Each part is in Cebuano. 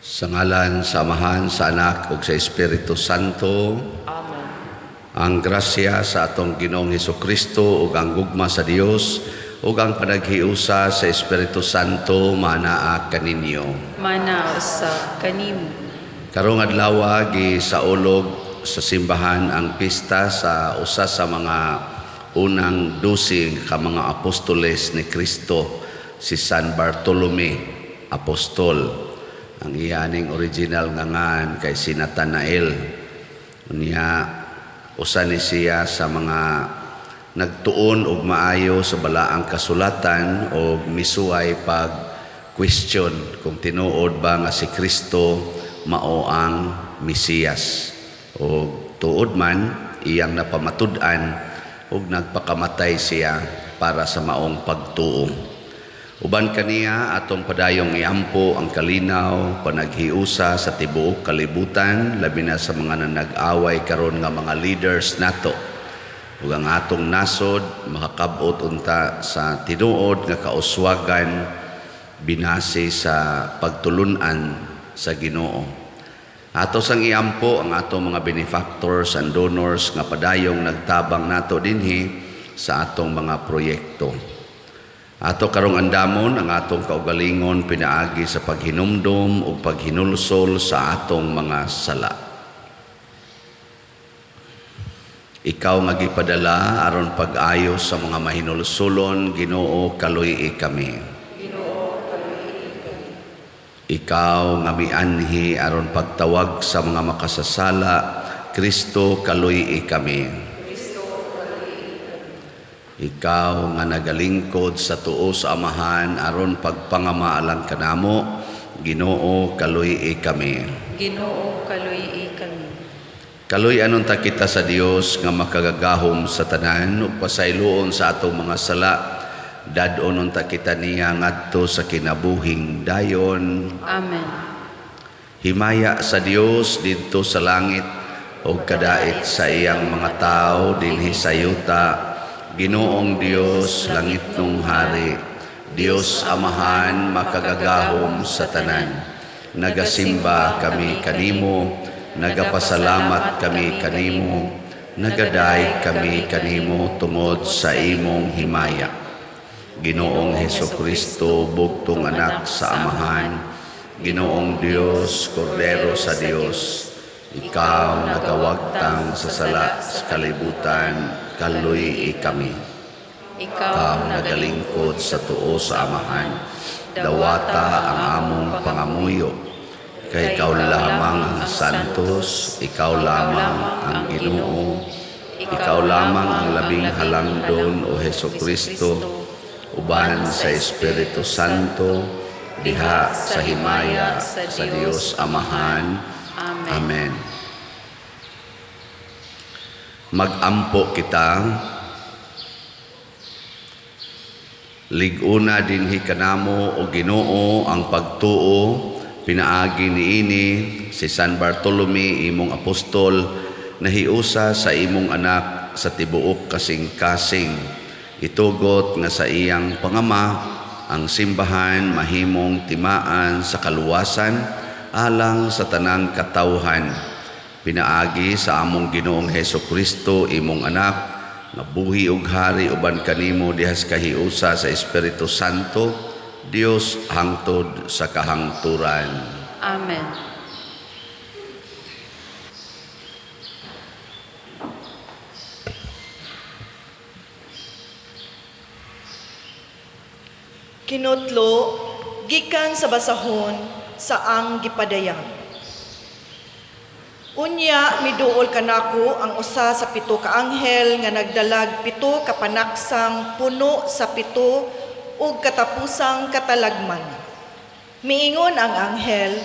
Sa ngalan sa Amahan, sa Anak ug sa Espiritu Santo. Amen. Ang grasya sa atong Ginoong Hesukristo ug ang gugma sa Dios ug ang panaghiusa sa Espiritu Santo manaa kaninyo. Mana usab kanimo. Karong adlaw, gisaulog sa simbahan ang pista sa usa sa mga unang 12 ka mga apostoles ni Kristo, si San Bartolome, apostol. Ang iyaning original nga ngan kay si Natanael. Unya usa ni siya sa mga nagtuon og maayo sa balaang kasulatan og misuway pag question kung tinuod ba nga si Kristo mao ang Mesiyas. Og tuod man iyang napamatud-an ug nagpakamatay siya para sa maong pagtuo. Uban kaniya, atong padayong iampo ang kalinaw, panaghiusa sa tibuok kalibutan, labi na sa mga nanag-away karon nga mga leaders nato. Ug ang atong nasod makakab-ot unta sa tinuod nga kauswagan binase sa pagtulunan sa Ginoo. Ato sang iampo ang atong mga benefactors and donors nga padayong nagtabang nato dinhi sa atong mga proyekto. Ato karong andamon ang atong kaugalingon pinaagi sa paghinumdom ug paghinulsol sa atong mga sala. Ikaw nga gipadala aron pag-ayo sa mga mahinulsolon, Ginoo, kaluy-i kami. Ikaw nga mianhi aron pagtawag sa mga makasasala, Kristo, kaluy-i kami. Ikaw nga nagalingkod sa tuo sa Amahan aron pagpangamaalang kanamo, Ginoo, kaluy-i kami. Ginoo, kaluy-i kami. Kaluy-anon ta kita sa Dios nga makagagahom sa tanan ug pasayloon sa atong mga sala. Dad-on unta kita niya ngadto sa kinabuhing dayon. Amen. Himaya sa Dios didto sa langit ug kadait sa iyang mga tawo dinhi sa yuta. Ginoong Dios, langitnong hari, Dios Amahan makagagahom sa tanan. Nagasimba kami kanimo, nagapasalamat kami kanimo, nagadayeg kami kanimo tungod sa imong himaya. Ginoong Hesukristo, bugtong anak sa Amahan, Ginoong Dios, Kordero sa Dios, ikaw nagawagtang sa sala sa kalibutan, kaluy-i kami. Ikaw Ikaw nagalingkod sa tuo sa Amahan, dawata ang among pangamuyo. Kay ikaw lamang ang santos, ikaw lamang ang Ginoo, ikaw lamang ang labing halangdon, o Hesukristo, uban sa Espiritu Santo, diha sa himaya sa Dios Amahan. Amen. Amen. Magampo kita. Lig-una dinhi kanamo, o Ginoo, ang pagtuo pinaagi niini si San Bartolome, imong apostol, nahiusa sa imong anak sa tibuok kasing-kasing. Itugot nga sa iyang pangama ang simbahan mahimong timaan sa kaluwasan alang sa tanang katawhan. Pinaagi sa among Ginoong Hesukristo, imong anak, nga buhi ug hari uban kanimo diha sa kahiusa sa Espiritu Santo, Dios hangtod sa kahangturan. Amen. Kinutlo gikan sa basahon sa ang gipadayag. Unya miduol kanako ang usa sa 7 ka anghel nga nagdalag 7 ka panaksang puno sa 7 ug katapusang katalagman. Miingon ang anghel,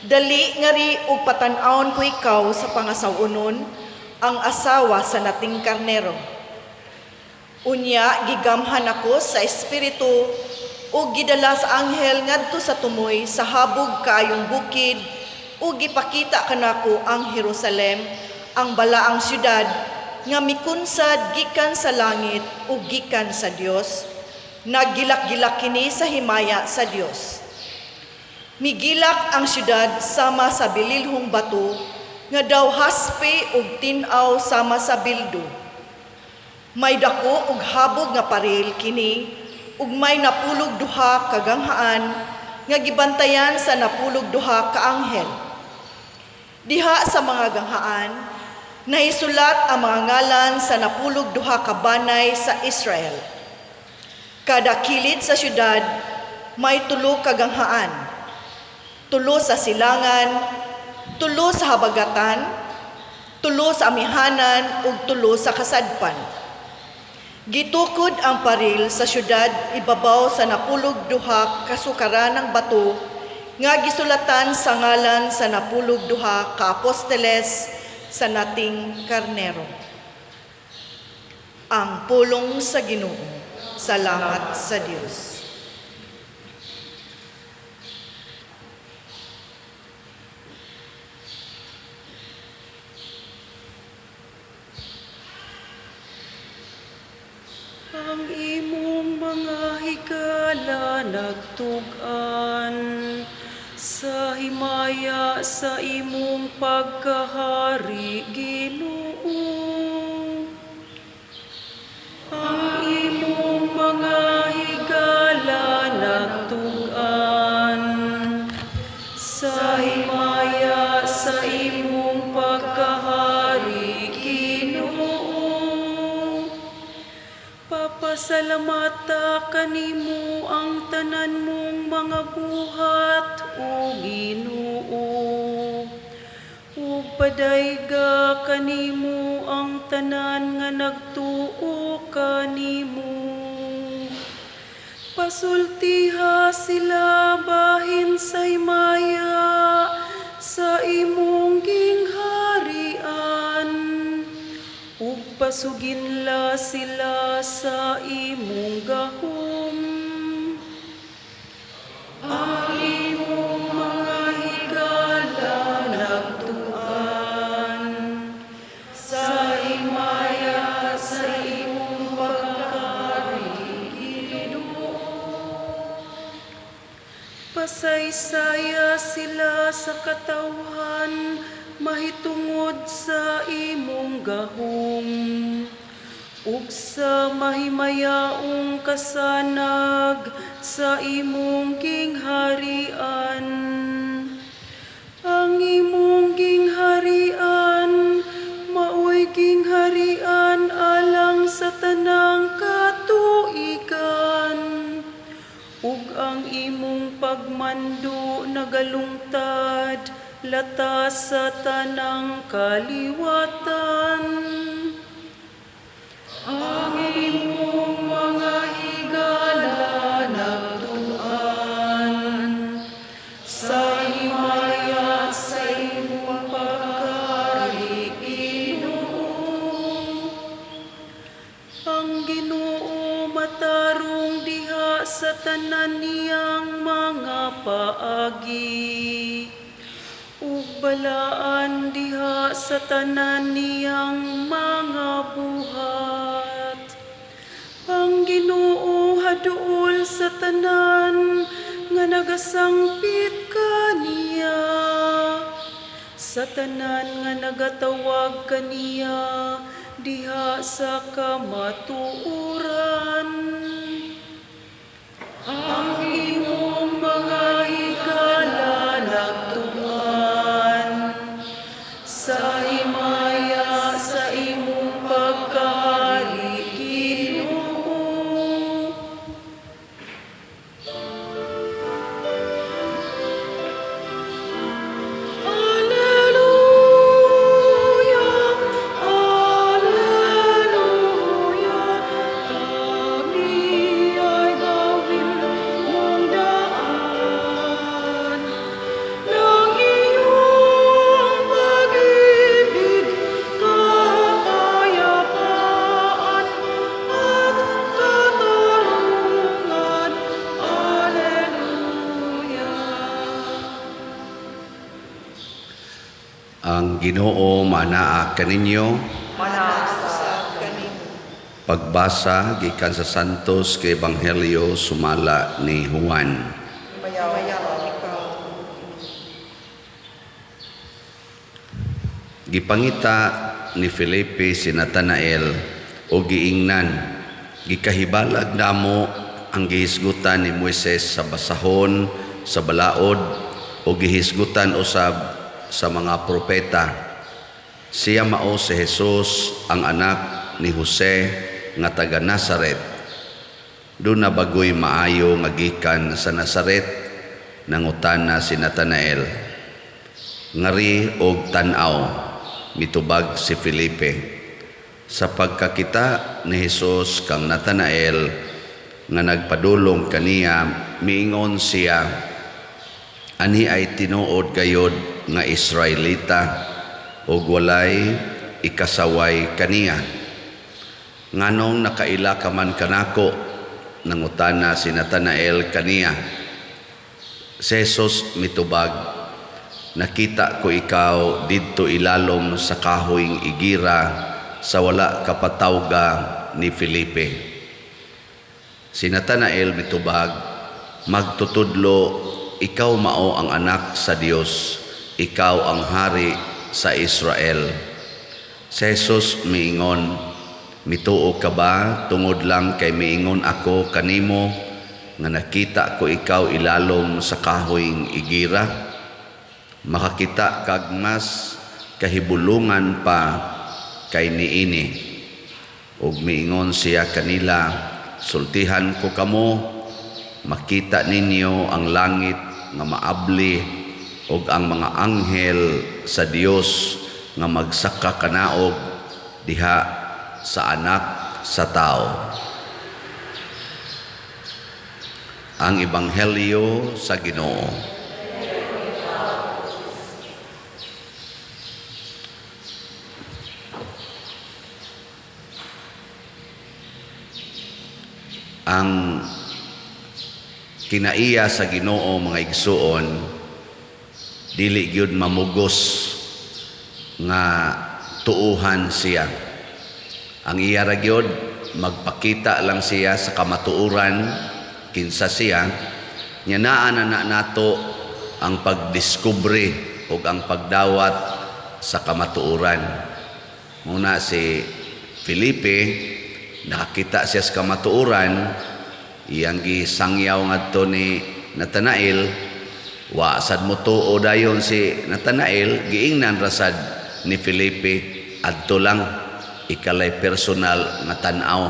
dali ngari ug patan-awon ko ikaw sa pangasaw-onon, ang asawa sa nating karnero. Unya gigamhan ako sa espiritu ug gidala sa anghel ngadto sa tumoy sa habog kaayong bukid ug gipakita kanako ang Jerusalem, ang balaang syudad nga mikunsad gikan sa langit ug gikan sa Dios. Naggilak-gilak kini sa himaya sa Dios. Migilak ang syudad sama sa bililhong bato nga daw haspe ug tin-aw sama sa bildo. May dako ug habog nga paril kini ug may 12 ka ganghaan nga gibantayan sa 12 ka anghel. Diha sa mga ganghaan, nahisulat ang mga ngalan sa 12 ka banay sa Israel. Kada kilid sa syudad may 3 ka ganghaan. 3 sa silangan, 3 sa habagatan, 3 sa amihanan ug 3 sa kasadpan. Gitukod ang paril sa syudad ibabaw sa 12 kasukaranang bato nga gisulatan sa ngalan sa 12 ka apostoles sa nating karnero. Ang pulong sa Ginoo. Salamat sa Dios. Ang imong mga higala nagtug-an sa himaya sa imong pagkahari, Ginoo. Ang imong mga higala nagtug-an sa himaya sa imong pagkahari, Ginoo. Papasalamata kanimo ang tanan mong mga buhat, o Ginoo. Ug padayga kanimo ang tanan nga nagtuo kanimo. Pasultiha sila bahin sa himaya sa imong gingharian. Ug pasuginla sila sa imong gahom. Ang imong mga higala nagtuan sa himaya sa imong pagkahari, Ginoo. Pasaysaya sila sa katawhan mahitungod sa imong gahom ug sa mahimayaong kasanag sa imong gingharian. Ang imong gingharian maoy gingharian alang sa tanang katuigan, ug ang imong pagmando nagalungtad latas sa tanang kaliwatan. Ang imong mga higala nagtuan sa himaya sa imong pagkahari, Ginoo. Ang Ginoo matarong diha sa tanan niyang mga paagi, ug balaan diha sa tanan niyang mga buhat. Ang Ginoo haduol sa tanan nga nagasangpit kaniya, sa tanan nga nagatawag kaniya diha sa kamatuoran. Ang imong mga higala nagtuan sa himaya sa imong pagkahari, Ginoo. Alleluia, Alleluia, kami ay gawin mong daan ng iyong pag-ibig, kapayapaan at katarungan. Alleluia. Ang Ginoo manaa kaninyo. Manaa kanimo. Pagbasa gikan sa Santos kay Ebanghelyo sumala ni Juan. Himayaon ikaw, Gipangita ni Felipe si Natanael o giingnan, "Gikahibalag namo ang gihisgutan ni Moises sa basahon sa balaod o gihisgutan usab sa mga propeta. Siya mao si Jesus, ang anak ni Jose nga taga Nazaret. Duna bagoy maayo nga gikan sa Nazaret?" nangutana si Natanael. "Ngari og tan-aw," mitubag si Felipe. Sa pagkakita ni Jesus kang Natanael nga nagpadulong kaniya, miingon siya, "Ani ay tinuod gayod nga Israelita ug walay ikasaway kaniya." "Nganong nakaila ka man kanako?" nangutana si Natanael kaniya. Si Jesus mitubag, "Nakita ko ikaw didto ilalom sa kahoyng igira sa wala ka pa tawga ni Felipe." Si Natanael mitubag, "Magtutudlo, ikaw mao ang anak sa Dios, ikaw ang hari sa Israel." Si Jesus miingon, "Mituo ka ba tungod lang kay miingon ako kanimo nga nakita ko ikaw ilalom sa kahoyng igira? Makakita kag mas kahibulungan pa kay niini." Ug miingon siya kanila, "Sultihan ko kamo, makita ninyo ang langit nga maabli ug ang mga anghel sa Dios nga magsaka kanaog diha sa anak sa tao." Ang Ebanghelyo sa Ginoo. Ang kinaiya sa Ginoo, mga igsuon, dili gyud mamugos nga tuuhan siya. Ang iya ra gyud, magpakita lang siya sa kamatuoran kinsa siya. Nya naa na na nato ang pagdiskubre ug ang pagdawat sa kamatuoran. Muna si Felipe, nakakita siya sa kamatuoran, iyang gisangyaw ngadto ni Natanael. Wa sad mo tuo dayon si Natanael, giingnan ra sad ni Felipe, adto lang ikalay personal nga tan-aw.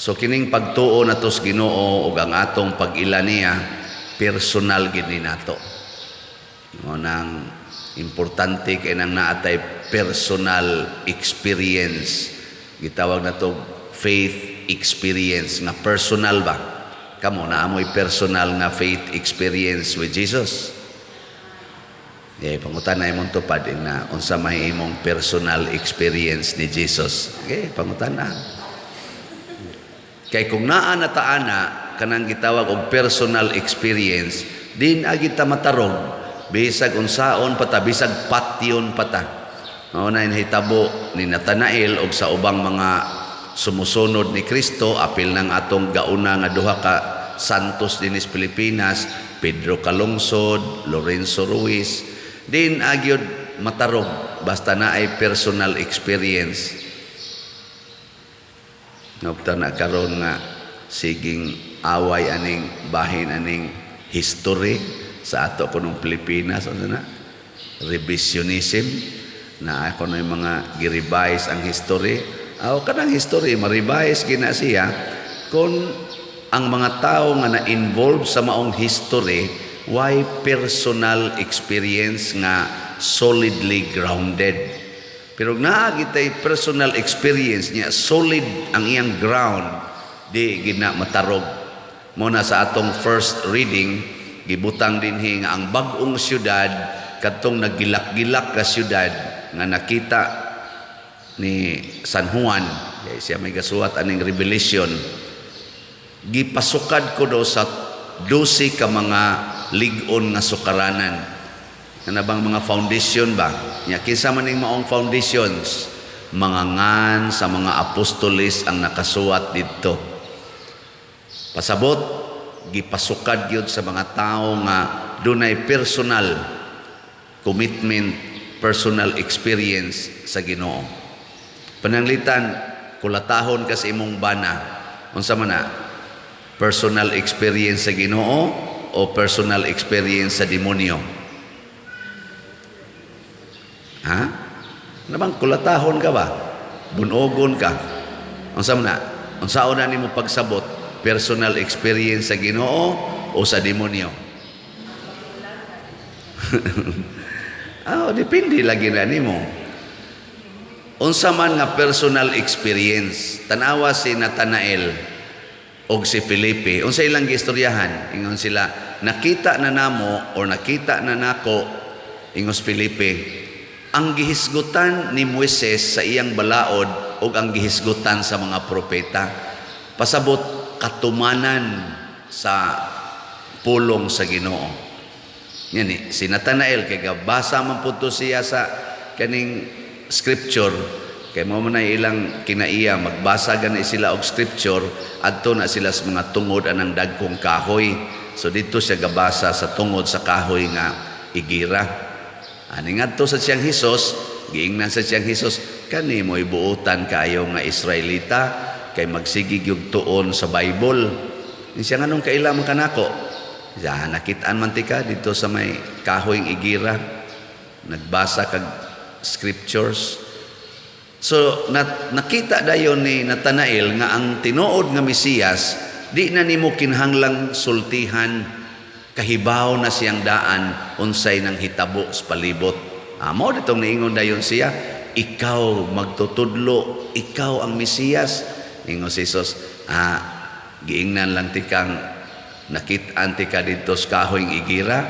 So kining pagtuo nato sa Ginoo ug ang atong pag-ila niya, personal gid ni nato. Mo nang importante kay nang naatay personal experience. Gitawag nato faith experience nga personal ba? Kamo naa moy personal nga faith experience with Jesus? Pangutan na imong tupad na unsa may imong personal experience ni Jesus. Okay, pangutan na. Kay kung naa na ta ana kanang gitawag og personal experience, din agi ta matarog bisag unsaon pa ta, bisag patyon pa ta. Mao na nahitabo ni Natanael og sa ubang mga sumusunod ni Kristo, apil ng atong gauna nga duha ka santos dinis Pilipinas, Pedro Calungsod, Lorenzo Ruiz, din agyod matarog basta na ay personal experience. Nobta na karon nga siging away aning bahin aning history sa ato kunong Pilipinas, ano na? Revisionism na ako na yung mga gi-revise ang history. Aw kanang history ma-revise gina siya kung ang mga tao nga na-involve sa maong history why personal experience nga solidly grounded. Pero naa gitay personal experience niya, solid ang iyang ground, di gina matarog. Mo na sa atong first reading, gibutang dinhi nga ang bag-ong syudad kadtong nagilak-gilak ka syudad nga nakita ni San Juan, kay siya may gasuwat aning Revelation, gipasukad ko do sa 12 ka mga lig-on nga sukaranan. Kana bang mga foundation ba? Nya kinsa man ning maong foundations? Mga ngan sa mga apostoles ang nakasuwat didto. Pasabot, gipasukad gyud sa mga tawo nga dunay personal commitment personal experience sa Ginoo. Pananglitan kulatahon ka sa imong bana, unsa man na? Personal experience sa Ginoo o personal experience sa demonyo? Ha? Ano bang kulatahon ka ba? Bunogon ka. Unsa man na? Unsaon na nimo pagsabot? Personal experience sa Ginoo o sa demonyo? Ah, depende lagi na nimo. Unsa man nga personal experience, tanawa si Nathanael og si Felipe, unsa ilang giistoryahan? Ingon sila, "Nakita na namo or nakita na nako," ingos Felipe, "ang gihisgutan ni Moises sa iyang balaod ug ang gihisgutan sa mga propeta." Pasabot, katumanan sa pulong sa Ginoo. Yan ni si Nathanael, kay gabasa man pud to siya sa kaning scripture, kay mao man ay ilang kinaiya, magbasa gani sila og scripture adto na sila sa mga tungod anang dagkong kahoy. So dito siya gabasa sa tungod sa kahoy nga igira. Ani ngadto sa siyang Hesus, giingnan sa siyang Hesus, "Kani mo'y buotan kaayo nga Israelita kay magsige gyud tuon sa Bible." Ni siya, "Nganong kaila man kanako?" Siya, "Nakitaan man tika dito sa may kahoy igira, nagbasa kag scriptures." So nakita dayon ni Nathanael nga ang tinuod nga Mesiyas, di na nimo kinahanglang sultihan, kahibaw na siyang daan unsay nang hitabo sa palibot. Amo ditong niingon dayon siya, "Ikaw magtutudlo, ikaw ang Mesiyas." Ingon si Jesus, "Giingnan lang tikang nakit-an tika didto sa kahoy igira,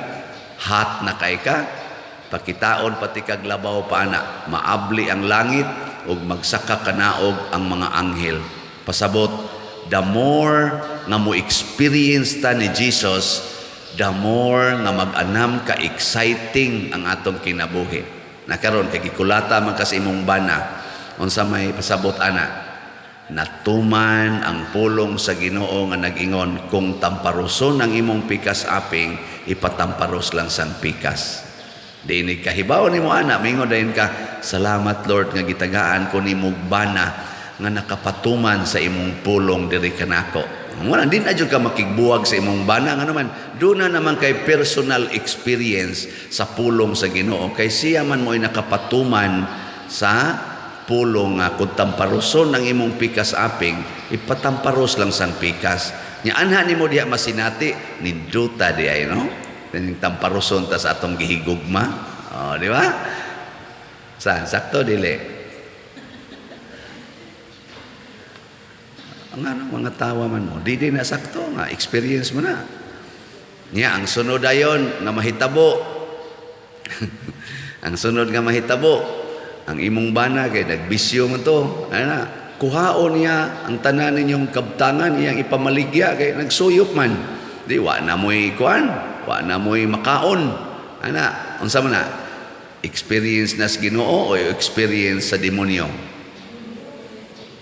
hot na kay ka, pakitaon pati kag labaw pa ana, maabli ang langit ug magsaka kanaog ang mga anghel." Pasabot, the more nga mo experience ta ni Jesus, the more nga mag-anam ka exciting ang atong kinabuhi. Na karon kay gikulata man ka sa imong bana, unsa may pasabot ana? Natuman ang pulong sa Ginoo nga nag-ingon, kung tamparuson ang imong pikas aping, ipatamparos lang sang pikas. Di ni kahibaw nimo ana, mingon dayon ka, "Salamat Lord nga gitagaan ko nimo bana nga nakapatuman sa imong pulong diri kanako." Wala din na jud ka makigbuwag sa imong bana, nga naman doon na naman kay personal experience sa pulong sa Ginoo, kay siya man mo'y nakapatuman sa pulong nga kung tamparuson ang imong pikas aping, ipatamparos lang sang pikas. Nya anha nimo diha masinati, ninduta di ay, no? Ning tamparuson ta sa atong gihigugma. Oh, di ba? Saan sakto dili? Ang ano, mga tawa man mo, di di na sakto nga experience mo na. Nya ang sunod dayon nga mahitabo. Ang sunod nga mahitabo, ang imong bana kay nagbisyo man to. Ano na, kuhaon niya ang tanan ninyong kabtangan, iyang ipamaligya kay nagsuyop man. Di wa na mo'y kuan, wa na mo'y makaon. Ana, unsa man na? Experience na sa Ginoo o experience sa demonyo?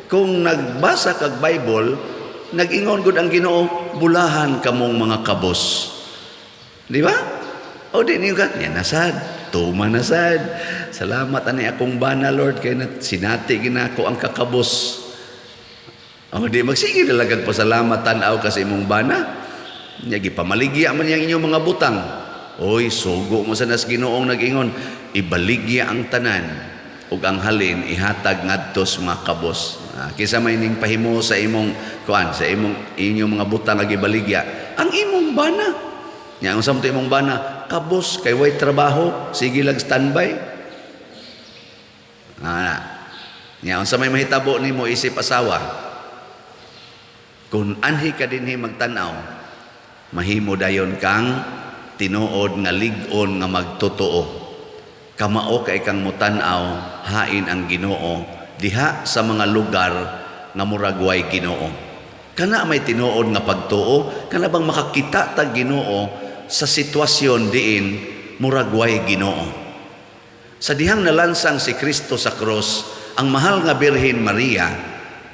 Kung nagbasa kag Bible, nag-ingon gud ang Ginoo, "Bulahan kamong mga kabos." Di ba? O di niyo ka, yan nasad, tuma na sad. "Salamat ani akong bana, Lord, kay na, sinati ginako ang kakabos." O di magsige na lang kag pasalamat, tan-aw ka sa imong bana. Nya gipamaligya man yang inyong mga butang. Oy, sugo mo sa nas Ginoong nag-ingon, "Ibaligya ang tanan ug ang halin ihatag ngadto sa mga kabos." Kinsa may ning pahimo sa imong kuan, sa imong inyong mga butang nga gibaligya? Ang imong bana. Nya ang samto imong bana, kabos kay way trabaho, sige lang standby. Nya unsa may mahitabo nimo isip asawa? Kung anhi ka dinhi magtan-aw, mahimo dayon kang tinuod nga lig-on nga magtotoo. Kamao kay kang mutan-aw, hain ang Ginoo diha sa mga lugar nga murag way Ginoo. Kana may tinuod nga pagtuo, kana bang makakita tag Ginoo sa sitwasyon diin murag way Ginoo. Sa dihang nalansang si Kristo sa krus, ang mahal nga Birhen Maria,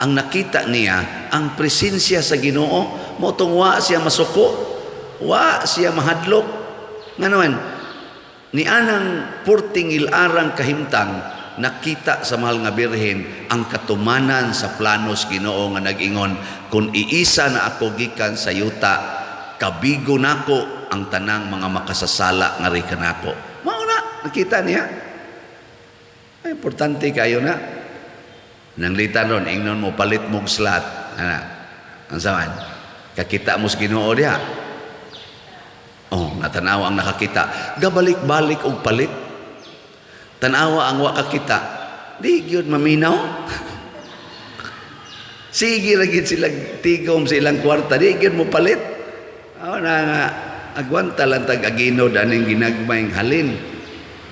ang nakita niya ang presensya sa Ginoo, mao tong wa siya masuko, wa siya mahadlok. Nga naman, Ni anang purting ilarang kahimtang, nakita sa Mahal nga Birhen ang katumanan sa planos Ginoo nga nag-ingon, "Kung iisa na ako gikan sa yuta, kabigo nako ang tanang mga makasasala nga kanako." Mao na nakita niya. Ay, importante kayo na. Nanglitan ron, ingnon mo, palit mong slot. Ana, ang saman, kakita mo sa Ginoo diha. Oh, natanawa ang nakakita. Gabalik-balik og palit. Tanawa ang wa kakita. Di gyud maminaw. Sige ra gid sila tigom sa ilang kwarta, di gyud mo palit. Oh, na nga agwanta lang tag aginod aning ginagmayng halin.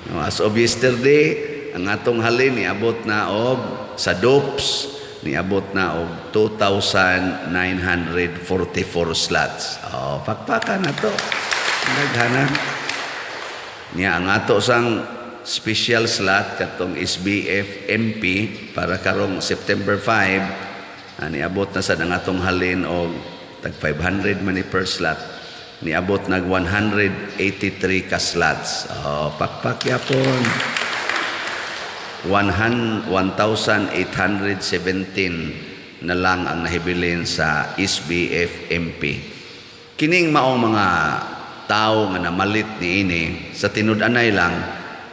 No, as of yesterday, ang atong halin niabot na og sa DOPS niabot na og 2,944 slots. Oh, pakpakan na to. Daghana. Niya ang ato sang special slot katong SBF MP para karong September 5, niabot na sad ang atong halin og tag 500 man ni per slot, niabot nag 183 ka slots. Oh, pakpak yapon. 1,817 na lang ang nahibilin sa SBF MP. Kining maong mga tao nga namalit niini, sa tinud-anay lang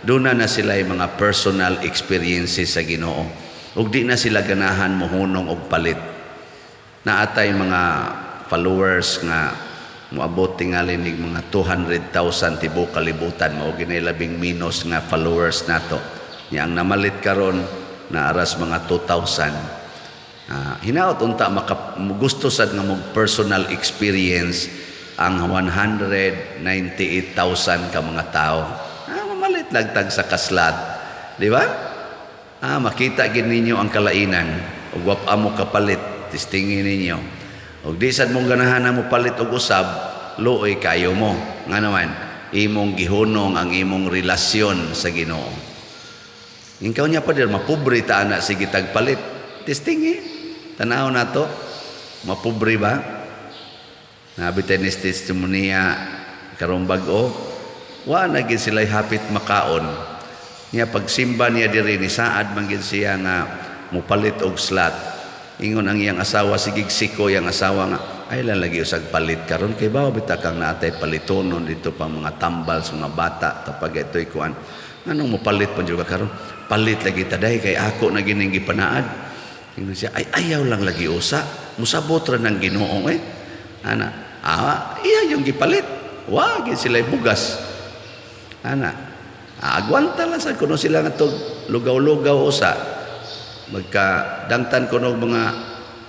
duna na sila mga personal experiences sa Ginoo ug di na sila ganahan mohunong og palit. Naatay mga followers nga moabot tingali nig mga 200,000 tibuok kalibutan, mao gini labing minus nga followers nato. Nya ang namalit karon na aras mga 2,000. Hinaot unta maka gusto sad nga mo personal experience ang 198,000 ka mga tao. Mamalit lagtag sa ka-slot. Di ba? Makita gid ninyo ang kalainan ug wa mo kapalit, testingin ninyo. Ug di sad mo ganahan na mo palit og usab, luoy kayo mo. Nga naman, imong gihunong ang imong relasyon sa Ginoo. Ikaw niya pa dir, mapobre ta ana, sige tagpalit. Testing eh. Tanaw na to. Mapobre ba? Nabi tayo ni testimonya karong bag-o. Wa na gid sila hapit makaon. Niya pagsimba niya diri, ni saad man gid siya nga mupalit og slot. Ingon ang iyang asawa, sige siko iyang asawa nga ay lang lagi usag palit karon kay bawo bita kang naatay palitonon dito pa mga tambal sa mga bata tapag ito'y kuan. Anong mopalit pa jud ka karon? Palit lagi taday kay ako na gining gipanaad. Ingon siya, "Ay, ayaw lang lagi usa. Musabot ra ng Ginoo eh." Ana, iya yung gipalit. Wa gid sila bugas. Ana, agwanta lang sa kuno sila nga tog lugaw-lugaw usa. Magka dangtan kuno mga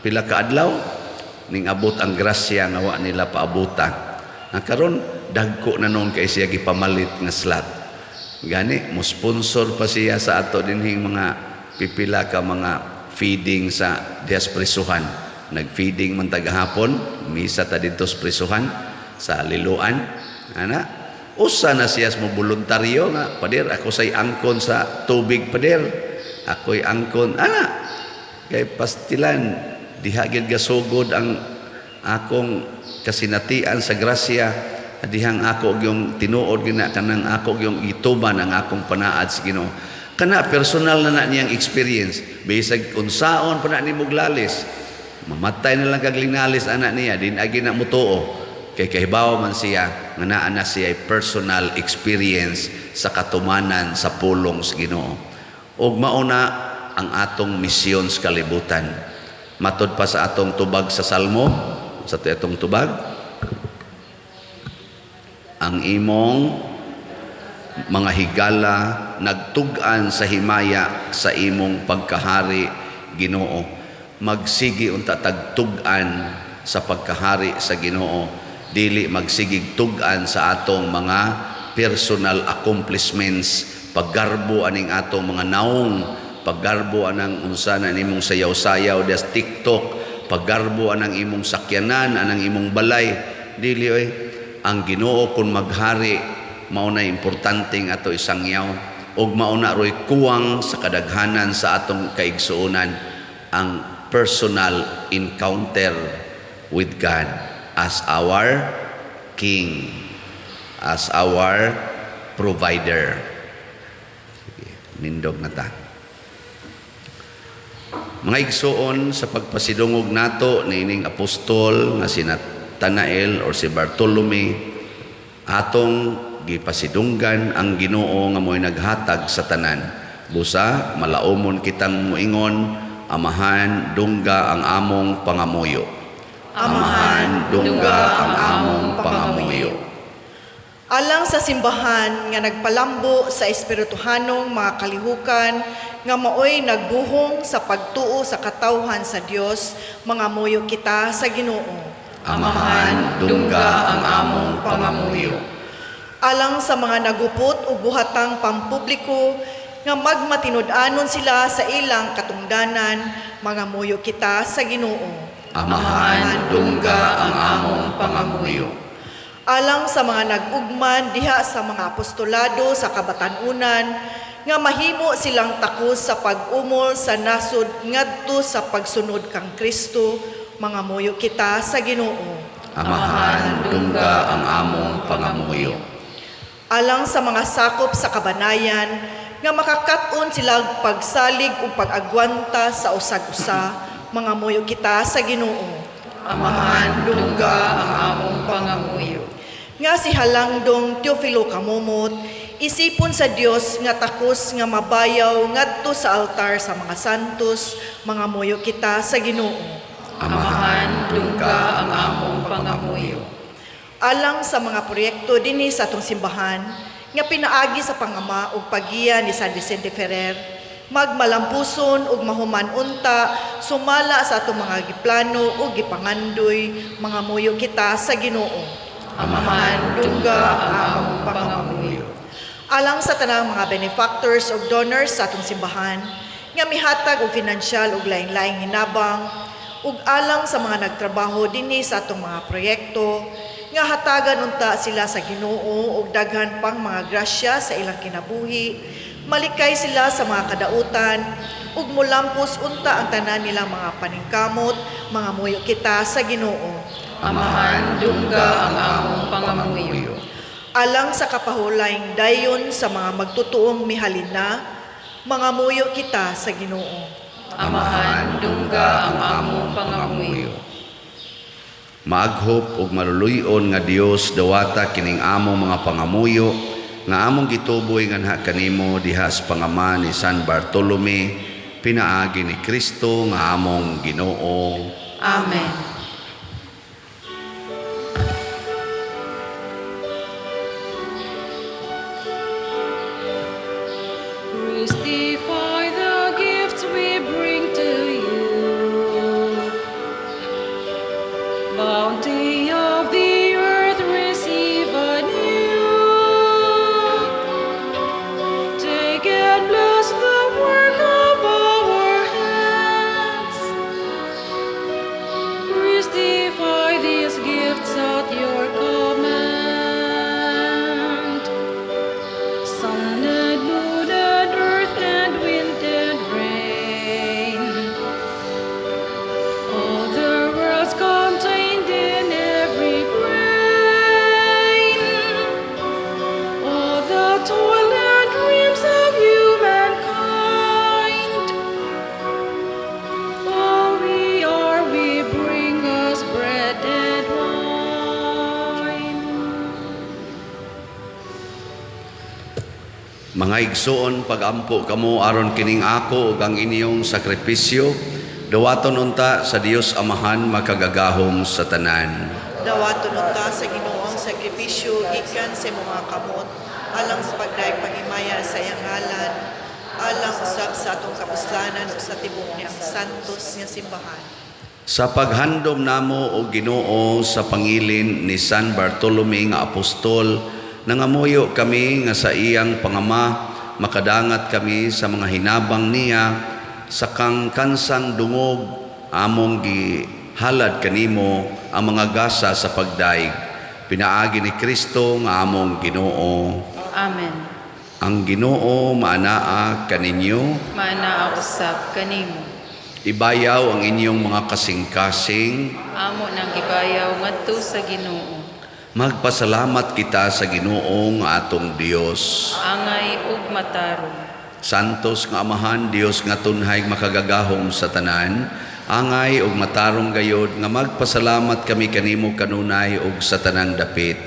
pila ka adlaw ning abot ang grasya nga wa nila paabutan. Nga karon dagko na noon kay siya gipamalit nga slot. Gani mo sponsor pa siya sa ato dinhing mga pipila ka mga feeding sa dias prisuhan. Nag-feeding man tagahapon, misa ta didto sa prisuhan sa Liloan. Ana, usa na siya mo voluntaryo nga, "Pader, ako say angkon sa tubig, pader. Ako'y angkon." Ana, kay pastilan diha gid gasugod ang akong kasinatian sa grasya, dihang ako yung tinuod gina kanang ako yung gituban ang akong panaad sa Ginoo. Kana personal na na niyang experience. Bisag unsaon pa na ni muglalis, mamatay na lang kag linalis ana niya, din agi na mutuo kay kahibaw man siya nga naa na siya personal experience sa katumanan sa pulong sa Ginoo. Ug mao na ang atong misyon sa kalibutan. Matod pa sa atong tubag sa Salmo, sa atong tubag, ang imong mga higala nagtug-an sa himaya sa imong pagkahari, Ginoo. Magsigi unta tagtug-an sa pagkahari sa Ginoo, dili magsigig tug-an sa atong mga personal accomplishments, paggarbo aning atong mga naong, paggarbo anang unsa na nimong sayaw-sayaw des TikTok, paggarbo anang imong sakyanan, anang imong balay. Dili oy. Ang Ginoo kun maghari, mao na importante nga ato isangyaw ug mao na roy kuwang sa kadaghanan sa atong kaigsuonan, ang personal encounter with God as our King, as our provider. Sige, nindog na ta. Mga igsuon, sa pagpasidungog nato niining apostol nga si Natanael or si Bartolome, atong gipasidunggan ang Ginoo nga mo'y naghatag sa tanan. Busa malaumon kitang muingon, Amahan, dungga ang among pangamuyo. Amahan, dungga ang among pangamuyo. Alang sa simbahan nga nagpalambo sa espirituhanong mga kalihukan nga maoy nagbuhong sa pagtuo sa katawhan sa Dios, mangamuyo kita sa Ginoo. Amahan, dungga ang among pangamuyo. Alang sa mga nagupot ug buhatang pampubliko nga magmatinud-anon sila sa ilang katungdanan, mangamuyo kita sa Ginoo. Amahan, dungga ang among pangamuyo. Alang sa mga nag-ugman diha sa mga apostolado sa kabatan-unan nga mahimo silang takos sa pag-umol sa nasod ngadto sa pagsunod kang Kristo, mangamuyo kita sa Ginoo. Amahan, dungga ang among pangamuyo. Alang sa mga sakop sa kabanayan nga makakat-on sila pagsalig ug pag-agwanta sa usag-usa, mangamuyo kita sa Ginoo. Amahan, dungga ang among pangamuyo. Nga si Halangdong Teofilo Camomot isipon sa Dios nga takos nga mabayaw ngadto sa altar sa mga santos, mangamuyo kita sa Ginoo. Amahan, dungga ang among pangamuyo. Alang sa mga proyekto dinhi sa atong simbahan nga pinaagi sa pangama ug paggiya ni San Vicente Ferrer, magmalampuson ug mahuman unta sumala sa atong mga giplano ug gipangandoy, mangamuyo kita sa Ginoo. Amahan, dungga ang among pangamuyo. Alang sa tanang mga benefactors ug donors sa atong simbahan nga mihatag og finansyal ug laing-laing hinabang, ug alang sa mga nagtrabaho dinhi sa atong mga proyekto nga hatagan unta sila sa Ginoo og daghan pang mga grasya sa ilang kinabuhi, malikay sila sa mga kadautan ug molampos unta ang tanan nilang mga paningkamot, mangamuyo kita sa Ginoo. Amahan, dungga ang among pangamuyo. Alang sa kapahulayng dayon sa mga magtutuong mihalin na, mangamuyo kita sa Ginoo. Amahan, dungga ang among pangamuyo. Maaghop ug maluluy-on nga Dios, dawata kining among mga pangamuyo nga among gituboy nganha kanimo diha sa pangama ni San Bartolome, pinaagi ni Kristo nga among Ginoo. Amen. Christify the gifts we bring to you. Bounty of the earth, receive anew. Take and bless the work of our hands. Christify these gifts at your command. Sun and moon and earth and wind and rain, all the worlds contained in every grain, all the toil and dreams of humankind, all we are, we bring as bread and wine. Mga igsoon, pagampo kamo aron kining ako ug ang inyong sakripisyo dawaton unta sa Dios Amahan makagagahom sa tanan. Dawaton unta sa Ginoo ang sakripisyo gikan sa imong mga kamot, alang sa pagdayeg paghimaya sa iyang ngalan, alang usab sa atong kapuslanan ug sa tibuok niyang santos nga simbahan. Sa paghandom namo o Ginoo sa pangilin ni San Bartolome nga apostol, nangamuyo kami nga sa iyang pangama makadangat kami sa mga hinabang niya sa kang kansang dungog among gihalad kanimo ang mga gasa sa pagdaig, pinaagi ni Kristo nga among Ginoo. Amen. Ang Ginoo maanaa kaninyo. Maanaa usab kanimo. Ibayaw ang inyong mga kasing-kasing. Amo nang gibayaw ngadto sa Ginoo. Magpasalamat kita sa Ginoo nga atong Dios. Angay ug matarong. Santos nga Amahan, Dios nga tunhay makagagahom sa tanan, angay ug matarong gayod nga magpasalamat kami kanimo kanunay ug sa tanang dapit.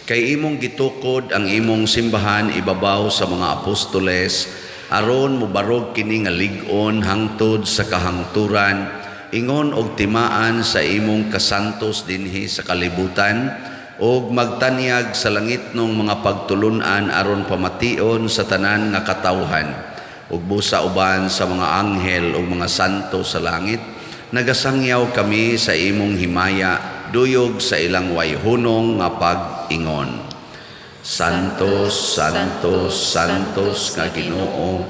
Kay imong gitukod ang imong simbahan ibabaw sa mga apostoles, aron mobarog kini nga lig-on hangtod sa kahangturan, ingon og timaan sa imong kasantos dinhi sa kalibutan, ug magtanyag sa langitnong mga pagtulun-an aron pamation sa tanan nga katawhan. Ug busa uban sa mga anghel ug mga santo sa langit, nagasangyaw kami sa imong himaya, duyog sa ilang wayhunong nga pag-ingon. Santos, Santos, Santos nga Ginoo,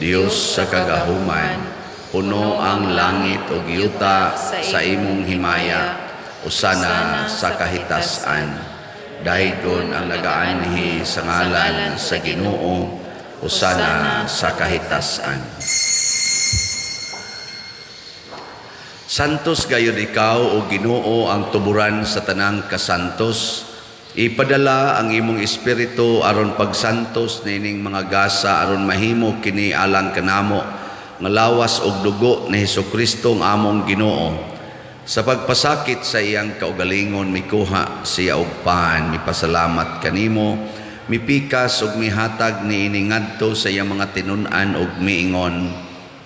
Dios sa kagahuman, puno ang langit ug yuta sa imong himaya. Usana sa kahitasan. Daygon ang nagaanhi sa ngalan sa Ginoo, usana sa kahitasan. Santos gayud ikaw o Ginoo ang tuburan sa tanang kasantos. Ipadala ang imong espiritu aron pagsantos nining mga gasa aron mahimo kini alang kanamo nga lawas og dugo ni Hesukristo ang among Ginoo. Sa pagpasakit sa iyang kaugalingon mikuha siya og pan, mipasalamat kanimo, mipikas og mihatag niini ngadto sa iyang mga tinun-an og miingon,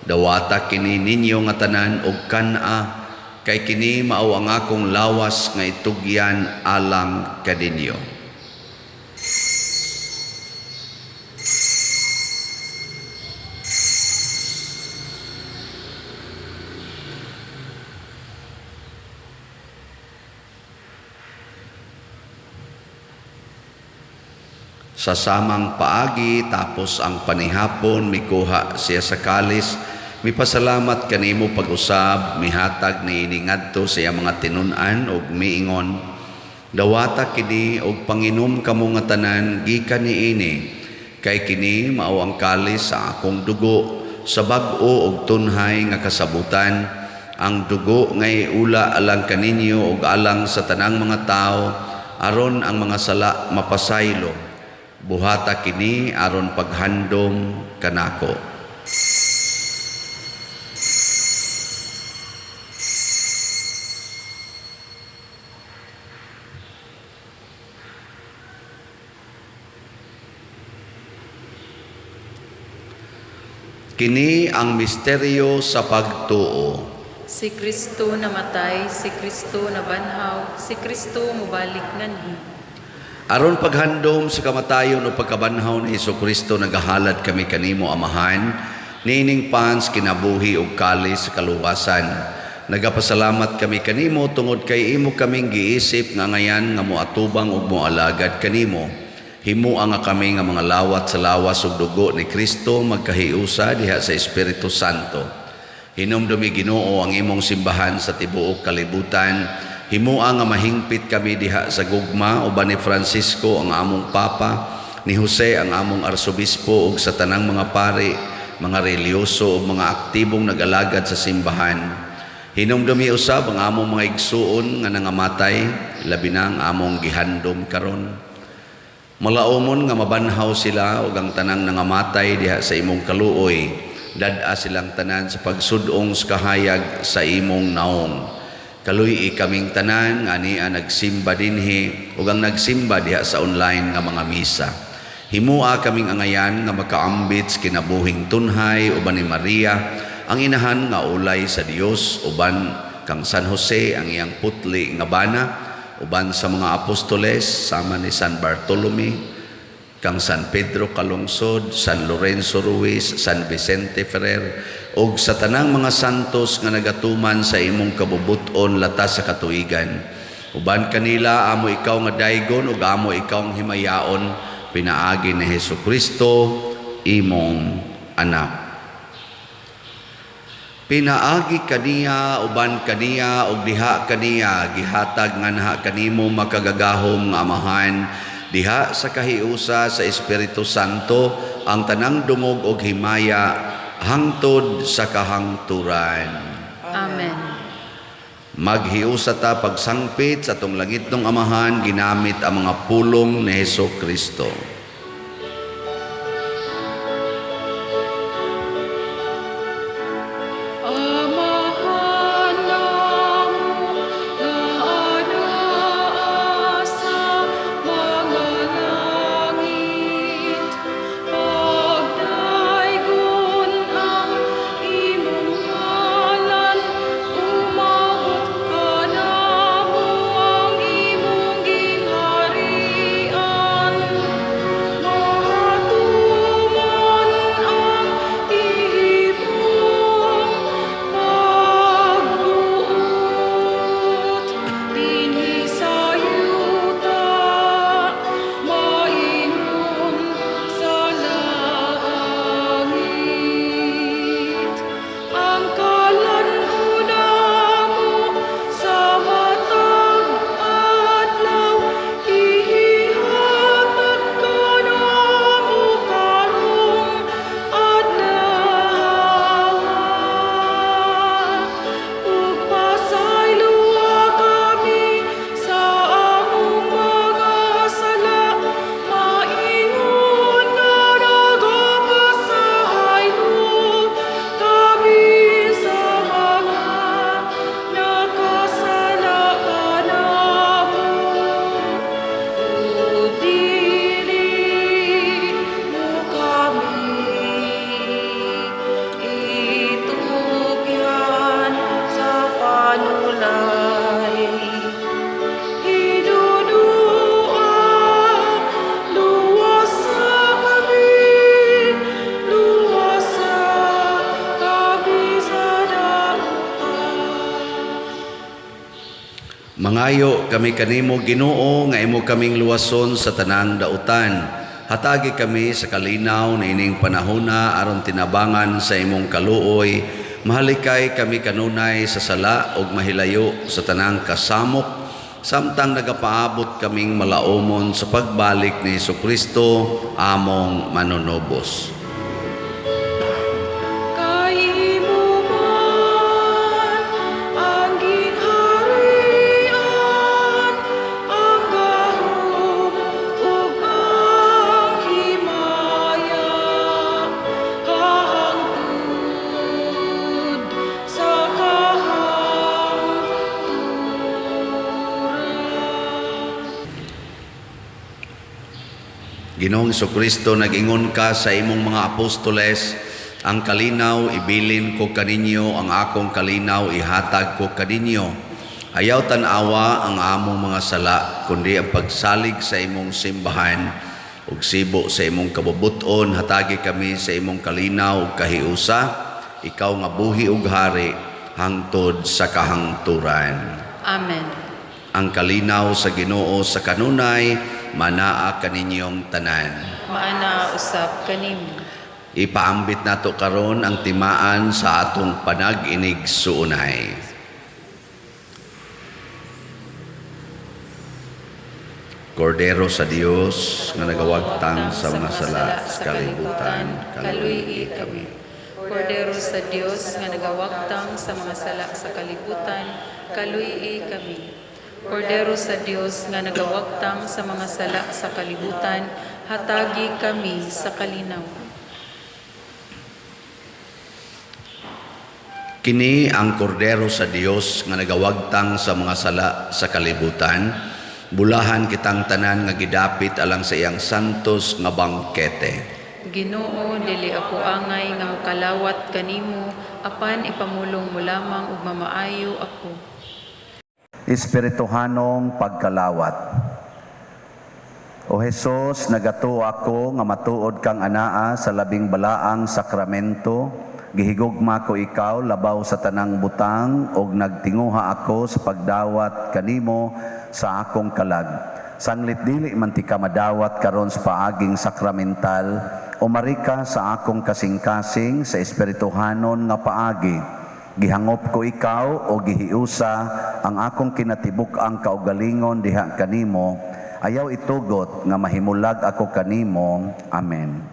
dawata kini ninyo nga tanan og kan-a, kay kini mao ang akong lawas nga itugyan alang kaninyo. Sa samang paagi, tapos ang panihapon, mikuha siya sa kalis, mipasalamat kanimo pag-usab, mihatag niini ngadto sa iyang mga tinun-an ug miingon, dawata kini og panginom kamo nga tanan gikan niini, kay kini mao ang kalis sa akong dugo, sa bag-o og tunhay nga kasabutan, ang dugo nga iula alang kaninyo ug alang sa tanang mga tawo, aron ang mga sala mapasaylo. Buhata kini aron paghandom kanako. Kini ang misteryo sa pagtuo. Si Kristo namatay, si Kristo nabanhaw, si Kristo mobalik nganhi. Aron paghandom sa kamatayon o pagkabanhaw ni Hesukristo, nagahalad kami kanimo, Amahan, niining pans kinabuhi ug kalis sa kaluwasan. Nagapasalamat kami kanimo tungod kay imo kaming giisip nga ngayan nga moatubang ug moalagad kanimo. Himua nga kami nga mga lawat sa lawas ug dugo ni Kristo magkahiusa diha sa Espiritu Santo. Hinumdumi Ginoo ang imong simbahan sa tibuok kalibutan. Himua nga mahingpit kami diha sa gugma uban ni Francisco ang among Papa, ni Jose ang among Arsobispo ug sa tanang mga pari, mga reliyoso ug mga aktibong nag-alagad sa simbahan. Hinumdumi usab ang among mga igsuon nga nangamatay, labi na ang among gihandom karon. Malaumon nga mabanhaw sila ug ang tanang nangamatay diha sa imong kaluoy, dad-a silang tanan sa pagsud-ong sa kahayag sa imong naong. Kaluy-i kaming tanan nga ania nagsimba dinhi ug ang nagsimba diha sa online nga mga misa. Himua kaming angayan nga makaambit sa kinabuhing tunhay uban ni Maria, ang inahan nga ulay sa Dios, uban kang San Jose ang iyang putli nga bana, uban sa mga apostoles sama ni San Bartolome, kang San Pedro Calungsod, San Lorenzo Ruiz, San Vicente Ferrer, ug sa tanang mga santos nga nagatuman sa imong kabubut-on latas sa katuigan. Uban kanila amo ikaw nga daygon ug amo ikaw ang himayaon pinaagi ni Hesukristo imong anak. Pinaagi kaniya, uban kaniya, ug diha kaniya, gihatag nganha kanimo makagagahom nga Amahan, diha sa kahiusa sa Espiritu Santo ang tanang dungog og himaya hangtod sa kahangturan. Amen. Maghiusa ta pagsangpit sa atong langitnong Amahan ginamit ang mga pulong ni Hesus Kristo. Amahan namo nga anaa sa mga langit, pagdaygon ang imong ngalan, umabot kanamo ang imong gingharian. Mahatuman ang imong pagbuot dinhi sa yuta, maingon sa langit. Ang kalan-on namo sa matag adlaw, ihatag kanamo karong adlaw. Ug pasayloa kami sa among mga sala, maingon nga nagapasaylo kami sa mga nakasala kanamo. Ug dili mo kami itugyan sa panulay. Hinunua, luwasa kami, luwasa kami sa dautan. Mangayo kami kanimo, Ginoo, nga imo kaming luwason sa tanang dautan. Hatagi kami sa kalinaw na ining panahona aron tinabangan sa imong kaluoy. Mahalikay kami kanunay sa sala ug mahilayo sa tanang kasamok samtang nagapaabot kaming malaumon sa pagbalik ni Hesukristo among manunubos. Kay imo man ang gingharian, ang gahom ug ang himaya, hangtod sa kahangturan. Ginoong Kristo, nag-ingon ka sa imong mga apostoles, "Ang kalinaw ibilin ko kaninyo, ang akong kalinaw ihatag ko kaninyo." Ayaw tan-awa ang among mga sala, kundi ang pagsalig sa imong simbahan ug sibo sa imong kabubut-on, hatagi kami sa imong kalinaw ug kahiusa, ikaw nga buhi ug hari hangtod sa kahangturan. Amen. Ang kalinaw sa Ginoo sa kanunay manaa kaninyong tanan. Maana usab kanimo. Ipaambit nato karon ang timaan sa atong panag-inig-suunay. Kordero sa Dios nga nagawagtang sa mga sala sa kalibutan, kaluy-i kami. Kordero sa Dios nga nagawagtang sa mga sala sa kalibutan, kaluy-i kami. Kordero sa Dios nga nagawagtang sa mga sala sa kalibutan, hatagi kami sa kalinaw. Kini ang kordero sa Dios nga nagawagtang sa mga sala sa kalibutan. Bulahan kitang tanan nga gidapit alang sa iyang santos nga bangkete. Ginoo, dili ako angay nga mokalawat kanimo, apan ipamulong mo lamang ug mamaayo ako. Espirituhanong pagkalawat. O Hesus, nagatuo ako nga matuod kang anaa sa labing balaang sakramento. Gihigugma ko ikaw labaw sa tanang butang ug nagtinguha ako sa pagdawat kanimo sa akong kalag. Sanglit dili man ti ka madawat karon sa paaging sakramental, umari ka sa akong kasing-kasing sa espirituhanon nga paagi. Gihangop ko ikaw o gihiusa ang akong kinatibuk-ang kaugalingon diha kanimo. Ayaw itugot nga mahimulag ako kanimo. Amen.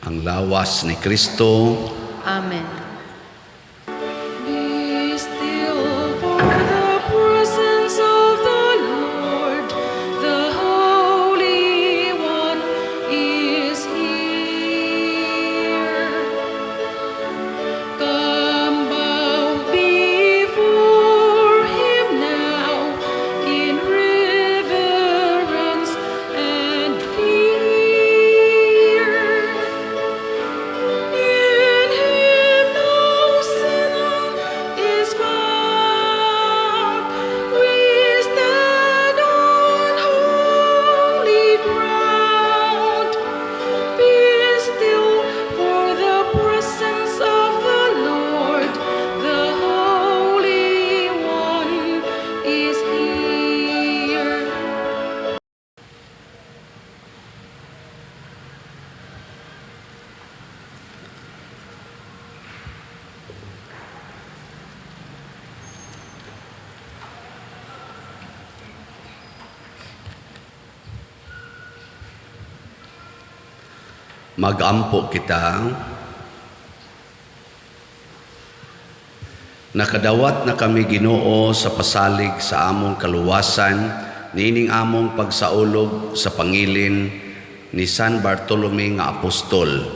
Ang lawas ni Kristo. Amen. Be still for the presence of the Lord, the Holy One is here. Come bow before him now in reverence and fear. In him no sin is found. We stand on holy ground. Be still for the presence of the Lord, the Holy One is here. Magampo kita. Nakadawat na kami, Ginoo, sa pasalig sa among kaluwasan niining among pagsaulog sa pangilin ni San Bartolome nga apostol.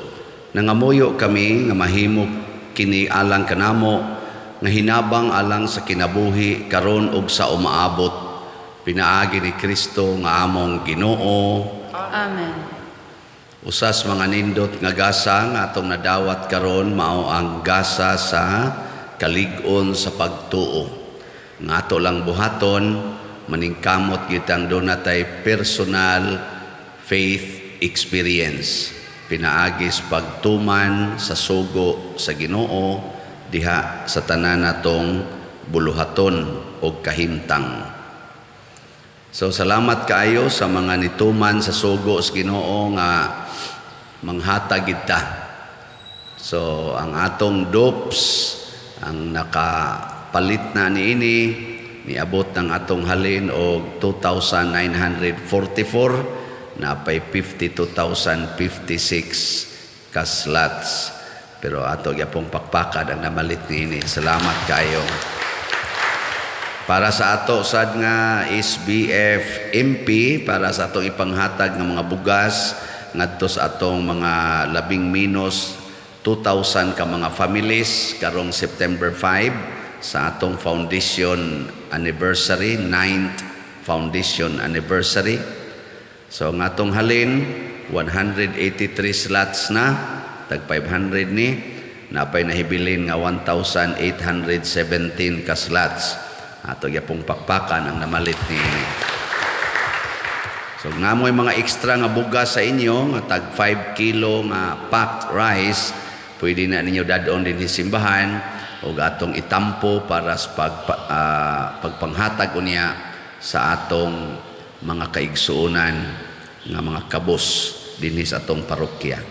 Nangamuyo kami nga mahimo kini alang kanamo nga hinabang alang sa kinabuhi karon ug sa umaabot, pinaagi ni Kristo nga among Ginoo. Amen. Usas mga nindot nga gasa nga atong nadawat karon mao ang gasa sa kalig-on sa pagtuo. Nga ato lang buhaton, maningkamot gitang duna tay personal faith experience. Pinaagis pagtuman sa sugo sa Ginoo diha sa tanan natong buluhaton og kahimtang. So salamat kaayo sa mga nituman sa sugo sa Ginoo nga manghatag kita. So ang atong dopes ang nakapalit na niini niabot ng atong halin og 2,944 na pay 52,056 ka slots. Pero ato gyapong pakpakad ang namalit niini. Salamat kaayo. Para sa ato sad nga SBF MP, para sa atong ipanghatag nga mga bugas ngadto sa atong mga labing minus 2,000 ka mga families karong September 5 sa atong foundation anniversary, 9th foundation anniversary. So ang atong halin 183 slots na, tag 500 ni, napay nahibilin nga 1,817 ka slots. Ato gyapong pakpakan ang namalit ni. So ngamoy mga extra nga bugas sa inyo nga tag 5 kilo nga packed rice, pwede na ninyo dadon dinhi simbahan og atong itampo para sa pagpanghatag unya sa atong mga kaigsuonan nga mga kabos dinhi sa atong parokya.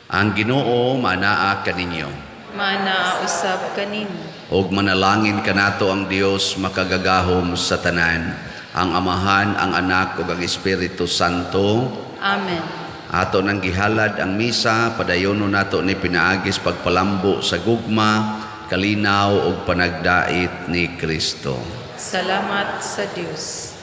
Ang Ginoo manaa kaninyo. Manaa usab kaninyo. Og manalangin kanato ang Dios makagagahom sa tanan, ang Amahan, ang Anak ug ang Espiritu Santo. Amen. Ato nang gihalad ang misa, padayono nato ni pinaagis pagpalambo sa gugma, kalinaw ug panagdait ni Kristo. Salamat sa Dios.